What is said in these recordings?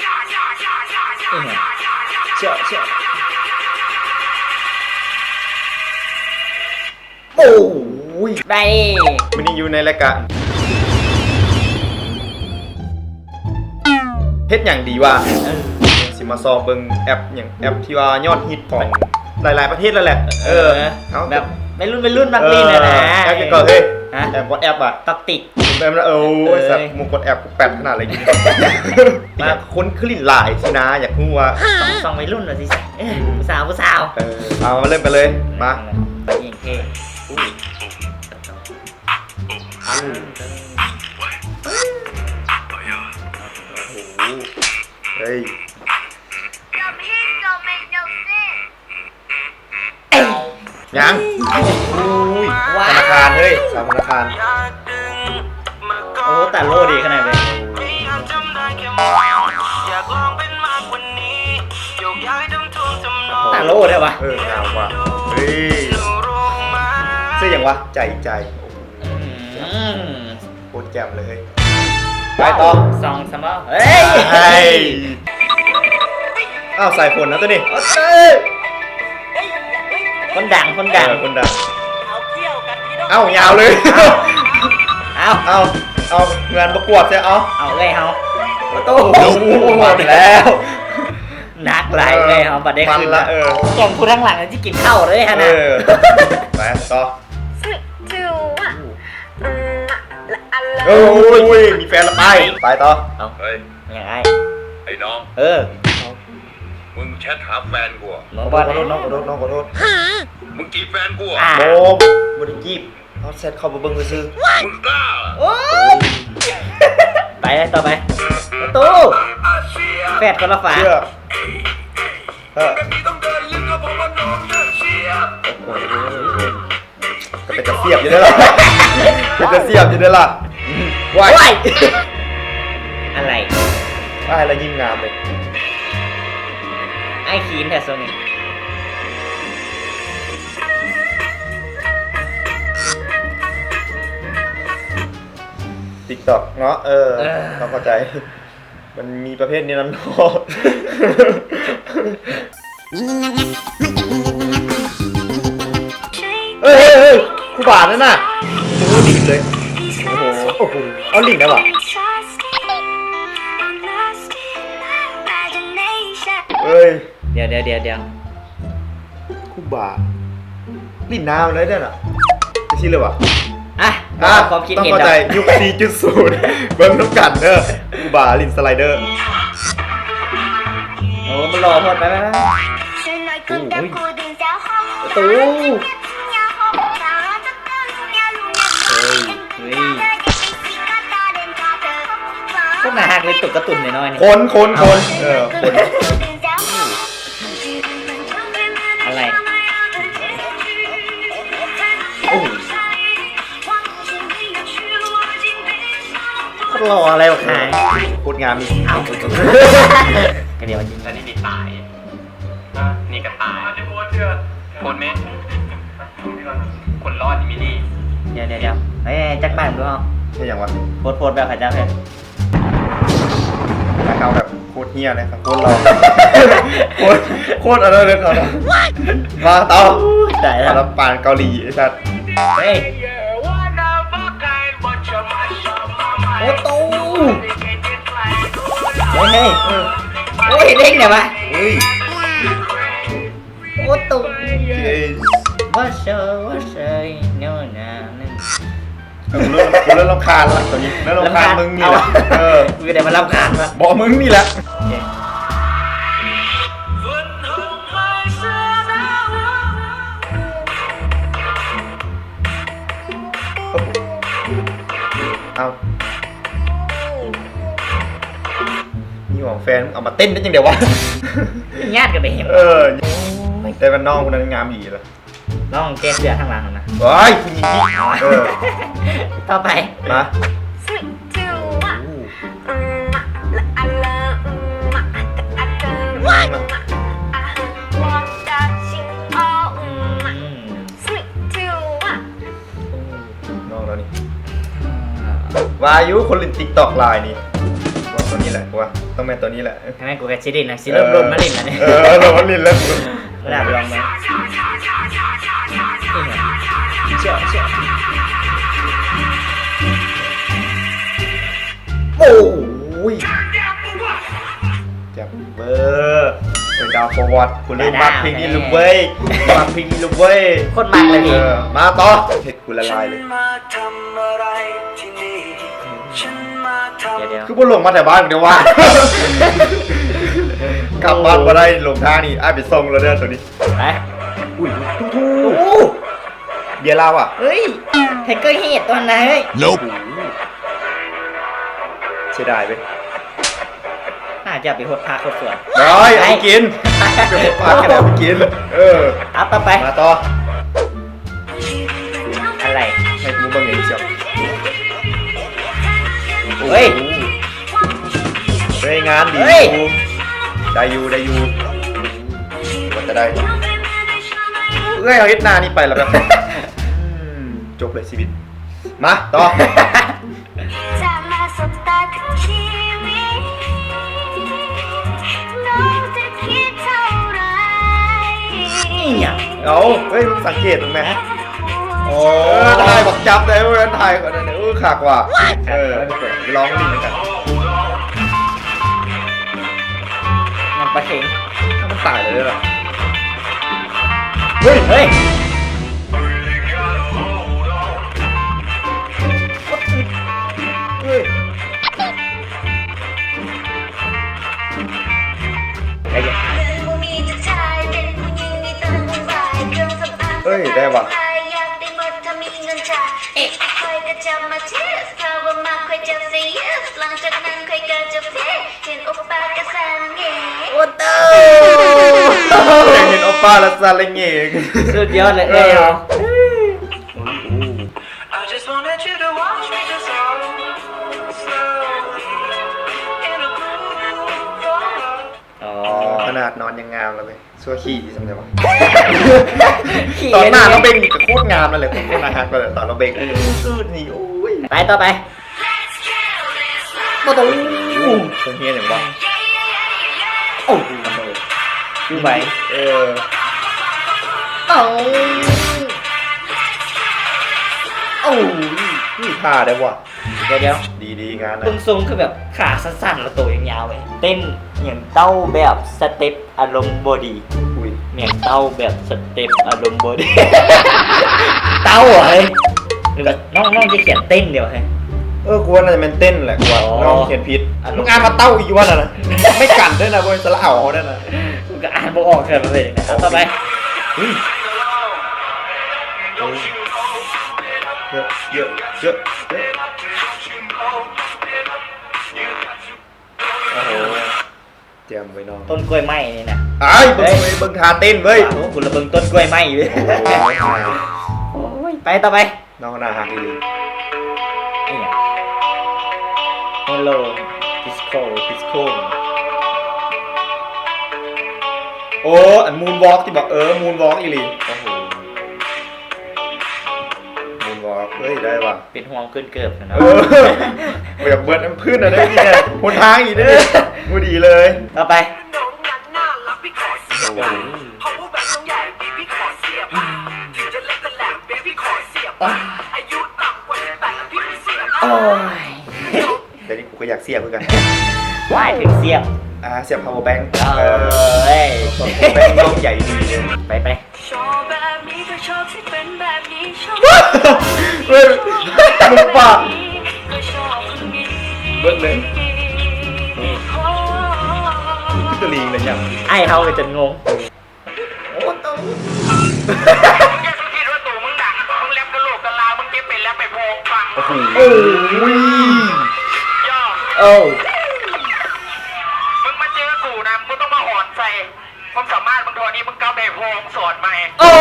ເອີ ເຈາະ ເຈາະ ໂອ້ຍ ໄດ້ ມື້ນີ້ຢູ່ໃນລາຍການ ເຮັດຫຍັງດີວະ? ເອີ ຊິມາຊອກເບິ່ງແອັບຫຍັງ ແອັບທີ່ວ່າຍອດຮິດຂອງຫຼາຍໆປະເທດແລ້ວແຫຼະ. ເອີ ເອີ ເອົາ ແບບໄວລຸ້ນ ໄວລຸ້ນມັກຫຼິ້ນຫັ້ນນະ. ເອີ ແອັບຫຍັງກໍ ເຮີ້ຍ ຮະ ແອັບຫຍັງກໍ ແອັບຫວະ ຕັອກຕິກ ແບບນັ້ນ. ໂອ້ຍ ເອີ ສັດ ໝູ່ກົດແອັບ ແປັດຂະໜາດເລີຍ. ມາ ຄົນຄືຫຼິ້ນຫຼາຍຊີ້ນະ ຢາກຮູ້ວ່າ ສ່ອງ ສ່ອງໄວລຸ້ນວ່າຊິ ເອີ ຜູ້ສາວ ຜູ້ສາວ. ເອີ ເອົາ ມາເລີ່ມກັນເລີຍ ມາ. ຍິງເທ່ ໂອ້ໂຫ ເຮີ້ຍ ຫຍັງ? ໂອ້ຍ ທະນາຄານເຮີ້ຍ ສາວທະນາຄານ. ໂອ້ ຕາໂລ່ດີຂະໜາດເລີຍ. ຕາໂລ່ແທ້ວະ. ເອີ ງາມວ່ະ. ເຮີ້ຍ ຊື່ຫຍັງວະ? ໃຈ ໃຈ. ອືມ ໂຄດແຈ່ມເລີຍ. ໄປຕໍ່ ສອງສາມ ເຮີ້ຍ ເຮີ້ຍ ອ້າວ ສາຍຝົນນະໂຕນີ້. ຄົນດັງ ຄົນດັງ ເອີ ຄົນດັງ. ເອົ້າ ຍາວເລີຍ. ເອົ້າ ເອົ້າ ເອົາ ເອົາ ເໝືອນປະກວດໃສ່. ເອົາ ເອົາ ເອື້ອຍເຮົາ ໂອ້ໂຫ ມາແລ້ວ. ໜັກຫຼາຍ ເອີ ເອື້ອຍເຮົາ ບັດໄດ້ຄືນລະ. ເອີ ແກງຜູ້ທາງຫຼັງຊິກິນເຂົ້າເລີຍຫັ້ນນະ. ເອີ ໄປຕໍ່. ໂອ້ຍ ມີແຟນລະໄປ ໄປຕໍ່. ເອົ້າ ເຮີ້ຍ ຫຍັງອ້າຍ? ໄອ້ນ້ອງ ເອີ ມຶງແຊັດຫາແຟນກູ ນ້ອງ ຂໍໂທດ ນ້ອງ ຂໍໂທດ ນ້ອງ ຂໍໂທດ. ມຶງຈີບແຟນກູ? ບໍ່ ບໍ່ໄດ້ຈີບ ເຮົາແຊັດເຂົ້າໄປເບິ່ງຊື່ໆ. ມຶງກ້າ? ໂອ້ຍ ໄປຕໍ່ໄປ. ປະຕູ ແຟດຄົນລະຝາ. ເຊື່ອ ເອີ ໂອ້ໂຫ ກໍເປັນຕາສຽບຢູ່ເດ້ລະ ເປັນຕາສຽບຢູ່ເດ້ລະ. ວ້າຍ ວ້າຍ ອາໄລ? ອ້າຍລະຍິ້ມງາມເລີຍ. ອ້າຍຄີນແທ້ຊ່ວງນີ້. ຕິກຕັອກເນາະ ເອີ ເອີ ຕ້ອງເຂົ້າໃຈ ມັນມີປະເພດນີ້ນຳເນາະ. ເອີຍ ເອີຍ ເອີຍ ຄູບານັ້ນນະ ໂອ້ ດີດເລີຍ. ໂອ້ໂຫ ໂອ້ໂຫ ເອົາຫຼິ້ນໄດ້ຫວາ? ເອີຍ ດຽວ ດຽວ ດຽວ ດຽວ ຄູບາ ຫຼິ້ນນ້ຳໄດ້ເດ້ນະ ຈັ່ງຊີ້ເລີຍຫວາ? ອ່ະ ອ່ະ ຄວາມຄິດເຫັນ ຕ້ອງເຂົ້າໃຈ ດອກ ຍຸກສີ່ຈຸດສູນ ເບິ່ງນຳກັນເດີ ຄູບາຫຼິ້ນສະໄລເດີ. ໂອ້ ມັນຫຼໍ່ໂພດ ໄປ ໄປ ໄປ. ໂອ້ຍ ປະຕູ ເຮີ້ຍ ເຮີ້ຍ ໂຄດໜ້າຮັກເລີຍ ໂຕກາຕູນນ້ອຍໆນີ້. ຄົນ ຄົນ ຄົນ ເອີ ຄົນ. ອາໄລ? ໂອ້ໂຫ ໂຄດຫຼໍ່ອາໄລບັກຫາຍ ໂຄດງາມອີກ. ເອົ້າ ກະດຽວວ່າຈິງ ອັນນີ້ນີ້ຕາຍ ນີ້ກະຕາຍ ໂພດແມ່ ຄົນຫຼໍ່ນີ້ມີດີ. ດຽວ ດຽວ ດຽວ ເອີຍ ຈັກບາດດູເອົາ. ເຮັດຫຍັງວະ? ໂພດ ໂພດແບບເຂົາເຈົ້າເຮັດ. ແລ້ວເຮົາແບບໂຄດເຫ້ຍເລີຍ ໂຄດຫຼໍ່ ໂຄດ ໂຄດອັນນັ້ນເລີຍເຂົາ. ມາຕໍ່ ຕາຍແລ້ວ ລຳປານເກົາຫຼີໄອ້ສັດ. ເຮີ້ຍ ໂອໂຕ ເຮີ້ຍ ເຮີ້ຍ ໂອ້ຍ ເດ້ງແດ່ວະ. ເຮີ້ຍ ໂອໂຕ What's up What's up No No No. ເອີ ກູເລີ່ມ ກູເລີ່ມລຳຄານລະຕອນນີ້ ເລີ່ມລຳຄານ ລຳຄານ ມຶງນີ້ແຫຼະ. ເອີ ກູກໍໄດ້ມາລຳຄານລະ ບໍ່ ມຶງນີ້ແຫຼະ. ໂອເຄ ເອົ້າ ມີຫວງແຟນ ເອົາມາເຕັ້ນໄດ້ຈັ່ງໃດວະ? ຍາດກັນໄປເຫັນ ເອີ ແຕ່ວ່ານ້ອງຄົນນັ້ນງາມອີ່ຫຼີລະ. ລອງແກ້ເສື້ອທາງຫຼັງຫັ້ນນະ. ໂອ້ຍ ຜູ້ຍິງ. ເອີ ຕໍ່ໄປ ມາ. ນ້ອງລາວນີ້ ວ່າຢູ່ຄົນຫຼິ້ນຕິກຕັອກຫຼາຍນີ້ ວ່າຕົວນີ້ແຫຼະ ວ່າ ຕ້ອງແມ່ນຕົວນີ້ແຫຼະ. ຖ້າແມ່ນກູກໍຊິຫຼິ້ນນະ ຊິເລີ່ມໂຫຼດມາຫຼິ້ນແລ້ວນີ້. ເອີ ໂຫຼດມາຫຼິ້ນແລ້ວ. ລອງເບິ່ງ. ໂອ້ຍ ແຈ່ມເບີ ເປັນດາວຟໍວອດ. ກູເລີຍມັກເພງນີ້ລູກເວີຍ ມັກເພງນີ້ລູກເວີຍ. ໂຄດມັກເລີຍພີ່. ເອີ ມາຕໍ່. ເຮັດກູລະລາຍເລີຍ. ດຽວໆ ຄືບໍ່ລົງມາແຕ່ບ້ານດຽວວ່າ ກັບບ້ານບໍ່ໄດ້. ລົງທາງນີ້ ອ້າຍໄປສົ່ງແລ້ວເດີໂຕນີ້. ໄປ. ອຸ້ຍ ໂອ້ ເບຍລາວອະ. ເຮີ້ຍ ໄທເກີເຮດຕອນນັ້ນເຮີ້ຍ. ເສຍດາຍເວີຍ. ໜ້າຈະໄປຫົດຜັກຫົດສວນ. ໂອ້ຍ ເອົາໄປກິນ ໄປຫົດຜັກກໍໄດ້ ເອົາໄປກິນ. ເອີ ເອົາ ໄປ ໄປ ມາຕໍ່. ອະໄລ ໃຫ້ກູເບິ່ງເອງຊິ. ເຮີ້ຍ ເຮີ້ຍ ງານດີ. ເຮີ້ຍ ໄດ້ຢູ່ ໄດ້ຢູ່ ວ່າຈະໄດ້. ເອື້ອຍ ເຮົາເຮັດໜ້ານີ້ໄປແລ້ວແບບ ອືມ ຈົບເລີຍຊີວິດ. ມາຕໍ່. ອີ່ຫຍັງ? ເອົາ ເຮີ້ຍ ມຶງສັງເກດເບິ່ງແມ. ໂອ້ ເອີ ຖ່າຍບັກຈັບໄດ້ເວີ້ຍ ຖ່າຍກ່ອນນັ້ນ. ເອີ ຄັກວ່ະ. ເອີ ລອງຫຼິ້ນນຳກັນ. ມັນປະເຄັງ ມັນຕາຍເລີຍເດ້. ເຮີ້ຍ ເຮີ້ຍ ເຮີ້ຍ ເຮີ້ຍ ໄດ້ວ່ະ. ໂອ້ໂຕ ຢາກເຫັນໂອປ້າແລ້ວສະລະເງ. ສຸດຍອດເລີຍເອີຍ. ອໍ ຂະໜາດນອນຍັງງາມແລ້ວເວີຍ. ຊົ່ວຂີ້ຊ້ຳໃດວະ. ຕອນໜ້າລາວເບັ່ງນີ້ກໍໂຄດງາມແລ້ວແຫຼະ ໂຄດໜ້າຮັກແລ້ວແຫຼະຕອນລາວເບັ່ງ. ເອີ ສຸດນີ້ ໂອ້ຍ. ໄປຕໍ່ໄປ. ປະຕູ ໂຮງຮຽນຫຍັງວະ? ໂອ້ ຄືໄວ. ເອີ ເອົາ ໂອ້ ມີທ່າໄດ້ວະ. ດຽວໆ ດີໆ ງານນະ. ເບິ່ງຊົງຄືແບບຂາສັ້ນໆ ແລ້ວໂຕຍາວໆ ເວີຍ. ເຕັ້ນຫຍັງເຕົ້າແບບສະເຕັບອາລົມບໍ່ດີ. ອຸ້ຍ ແມ່ນເຕົ້າແບບສະເຕັບອາລົມບໍ່ດີ. ເຕົ້າເຮີ້ຍ ຫຼືວ່ານ້ອງ ນ້ອງຈະຂຽນເຕັ້ນເດວເຮີ້ຍ. ເອີ ກູວ່າໜ້າຈະແມ່ນເຕັ້ນແຫຼະ ກູວ່າ. ອໍ ນ້ອງຂຽນຜິດ. ອ່າ ມຶງອ່ານວ່າເຕົ້າອີກຢູ່ຫັ້ນນະ. ໄມ່ກັນເດີ້ນະ ບໍ່ແມ່ນສະຫຼະເອົາເດີ້ນະ. ກູກໍອ່ານບໍ່ອອກເທື່ອເລີຍ. ເອົາ ຕໍ່ໄປ. ເຮີ້ຍ ເຢີະ ເຢີະ ເຢີະ ເຢີະ. ໂອ້ໂຫ ແຈ່ມເວີຍນ້ອງ. ຕົ້ນກ້ວຍໄມ້ນີ້ນະ. ອ້າຍ ເບິ່ງ ເອີຍ ເບິ່ງທ່າເຕັ້ນເວີຍ. ໂອ້ ກູລະເບິ່ງຕົ້ນກ້ວຍໄມ້ເວີຍ. ໂອ້ຍ ໂອ້ຍ ໄປຕໍ່ໄປ. ນ້ອງໜ້າຮັກອີ່ຫຼີ. ອີ່ຫຍັງ? Hello Disco Disco. ໂອ້ ອັນ Moonwalk ຕິບໍ? ເອີ Moonwalk ອີ່ຫຼີ. ໂອ້ໂຫ Moonwalk ເອີຍ ໄດ້ວ່ະ. ເປັນຫ່ວງຂຶ້ນເກີບຊະເນາະ. ເອີ ແບບເບິດນ້ຳພື້ນນະເດ້ ນີ້ແຫຼະຫົນທາງອີກເດ້. ບໍ່ດີເລີຍ. ຕໍ່ໄປ. ໂອ້ຍ ດຽວນີ້ກູກໍຢາກສຽບຄືກັນ. ຫວາຍ ເປັນສຽບ ອ່າ ສຽບ power bank. ເອີຍ power bank ນ້ອງໃຫຍ່ດີ. ໄປ ໄປ. ເຮີ້ຍ ໝູປ່າເບິດເລີຍ. ຄືຕະລິງເລີຍຫຍັງ? ອ້າຍເຮົາກໍຈົນງົງ. ໂອ້ໂຕ ມຶງຢ່າຄິດວ່າໂຕມຶງດັງ ມຶງແລັບກະໂຫຼກກະລາ ມຶງເກັບໄປແລັບໄປໂພງຟັງ. ໂອ້ໂຫ ໂອ້ຍ ໂອ້ ມຶງມາເຈີກູນະ ມຶງຕ້ອງມາຫອນໃສ່. ຄວາມສາມາດມຶງເທົ່ານີ້ ມຶງກັບໄປໂຮງສອນໃໝ່. ໂອ້ຍ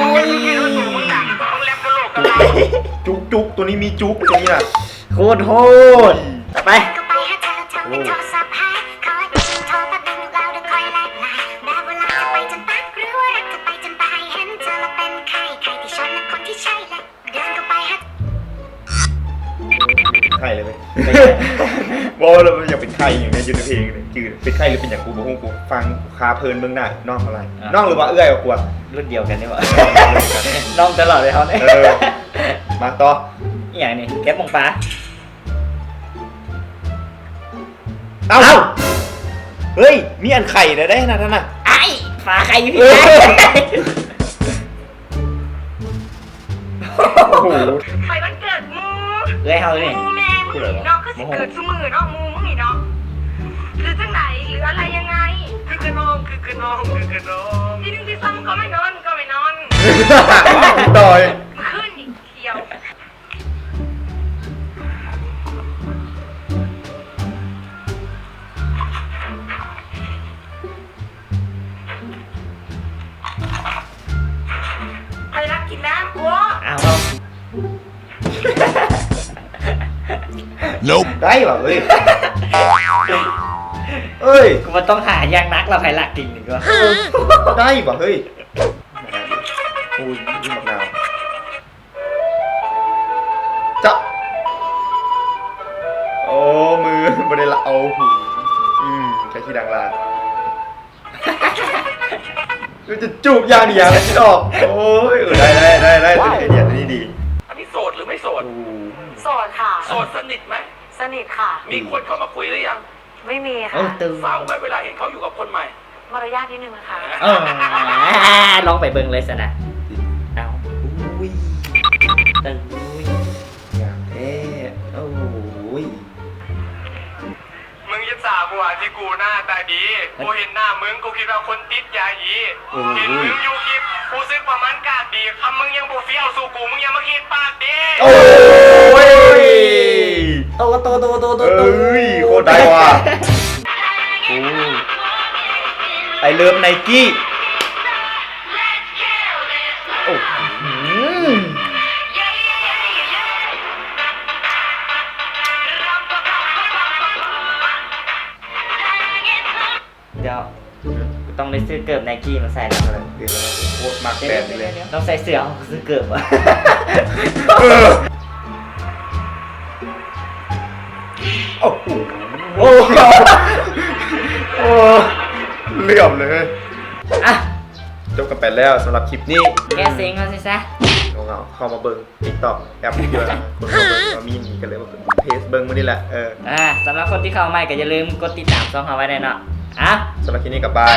ມຶງຄິດວ່າໂຕມຶງໜັກ ມຶງແລັບກະໂຫຼກກະລາ. ຈຸກໆ ໂຕນີ້ມີຈຸກ ໂຕນີ້ນະ ໂຄດໂຫດ. ໄປ ໂອ້ ໄຂ້ເລີຍເວີຍ. ເວົ້າແລ້ວມັນຢາກເປັນໄຂ້ຫຍັງເດ້. ຢູ່ໃນເພງນີ້ຈື່ ເປັນໄຂ້ຫຼືເປັນຫຍັງ ກູບໍ່ຮູ້ ກູຟັງ ກູຄາເພີນເບິ່ງໜ້ານ້ອງເທົ່ານັ້ນ. ອ່າ ນ້ອງຫຼືວ່າເອື້ອຍກວ່າ ລຸ້ນດຽວກັນນີ້ຫວາ? ນ້ອງຕະຫຼອດເລີຍເຮົານີ້. ເອີ ມາຕໍ່. ອີ່ຫຍັງນີ້? ແກະປ່ອງປາ. ເອົ້າ ເອົ້າ ເຮີ້ຍ ມີອັນໄຂ່ແລ້ວເດ້ ນັ້ນນະ. ອ້າຍ ຝາໄຂ່ຢູ່ພີ້. ເອີ ໂອ້ໂຫ ໄປວັນເກີດໝູ່ ເອື້ອຍເຮົານີ້. ໝູ່ແມ່ມຶງນີ້ເນາະ ຄືຊິເກີດຊຸມື້ເນາະ ໝູ່ມຶງນີ້ເນາະ. ຄືຈັ່ງໃດ ຫຼືອະໄລຍັງໄງ? ຄືກະນອງ ຄືກະນອງ ຄືກະນອງ. ທີໜຶ່ງທີສອງກໍໄມ່ນອນ ກໍໄມ່ນອນ. ຕາຍ. ຄືນນີ້ທ່ຽວ ໃຜລັກກິນນ້ຳ ໂອ້ ອ້າວ ເອົ້າ ໄດ້ຫວາເຮີ້ຍ. ເອີຍ ກູບໍ່ຕ້ອງຫາຢ່າງໜັກແລ້ວ ໃຜລັກກິນນີ້ກວ່າ. ເອີ ໄດ້ຫວາເຮີ້ຍ. ໂອ້ຍ ໝາກນາວ. ຈະ ໂອ້ ມືບໍ່ໄດ້ລະ ເອົາຫູ ອືມ ໃກ້ຊິດັງລາ ຈະຈູບຢ່າງດຽວ ຊິອອກ. ໂອ້ຍ ເອີ ໄດ້ ໄດ້ ໄດ້ ໄດ້ ໂຕນີ້ໄອເດຍ ໂຕນີ້ດີ. ອັນນີ້ໂສດຫຼືໄມ່ໂສດ? ໂອ້ ໂສດຄ່ະ. ໂສດສະໜິດໄໝ? ສະໜິດຄ່ະ. ມີຄົນເຂົ້າມາຄຸຍຫຼືຍັງ? ໄມ່ມີຄ່ະ. ເອົ້າ ເສົ້າໄໝເວລາເຫັນເຂົາຢູ່ກັບຄົນໃໝ່? ມາລະຍາດນິດໜຶ່ງນະຄະ. ເອີ ລອງໄປເບິ່ງເລີຍຊັ້ນນະ. ເອົ້າ ອຸ້ຍ ເຕີ ອຸ້ຍ ງາມແທ້. ໂອ້ຍ ມຶງອິດສາກູຫວາ ທີ່ກູໜ້າຕາດີ ກູເຫັນໜ້າມຶງ ກູຄິດວ່າຄົນຕິດຢາອີ. ໂອ້ຍ ເຫັນມຶງຢູ່ຄລິບ ຮູ້ສຶກວ່າມັນກາດດີ. ຄັນມຶງຍັງບໍ່ຟຽວສູ້ກູ ມຶງຢ່າມາຄິດປາກດີ. ໂອ້ຍ ໂຕ ໂຕ ໂຕ ໂຕ ໂຕ ເອີຍ ໂຄດໄດ້ວ່າ. ໂອ້ I love Nike. ໂອ້ ດຽວ ຕ້ອງໄດ້ຊື້ເກີບ Nike ມາໃສ່ແລ້ວ. ເອີ ໂຄດມັກແບບນີ້ເລີຍ. ຕ້ອງໃສ່ເສື້ອ ຊື້ເກີບ. ເອີ ໂອ້ໂຫ ໂອ້ ໂອ້ ເຫຼື້ອມເລີຍ. ອ່ະ ຈົບກັນໄປແລ້ວສຳລັບຄລິບນີ້. ແກ້ເຊັງເຮົາຊິຊະ ເອົາເຂົ້າມາເບິ່ງ TikTok ແອັບດຽວນະ ຄົນເຂົາເບິ່ງວ່າມີນີ້ ກໍເລີຍມາເພສເບິ່ງມື້ນີ້ແຫຼະ. ເອີ ອ່າ ສຳລັບຄົນທີ່ເຂົ້າໃໝ່ກໍຢ່າລືມກົດຕິດຕາມຊ່ອງເຮົາໄວ້ແດ່ເນາະ. ອ່ະ ສຳລັບຄລິບນີ້ກໍບາຍ.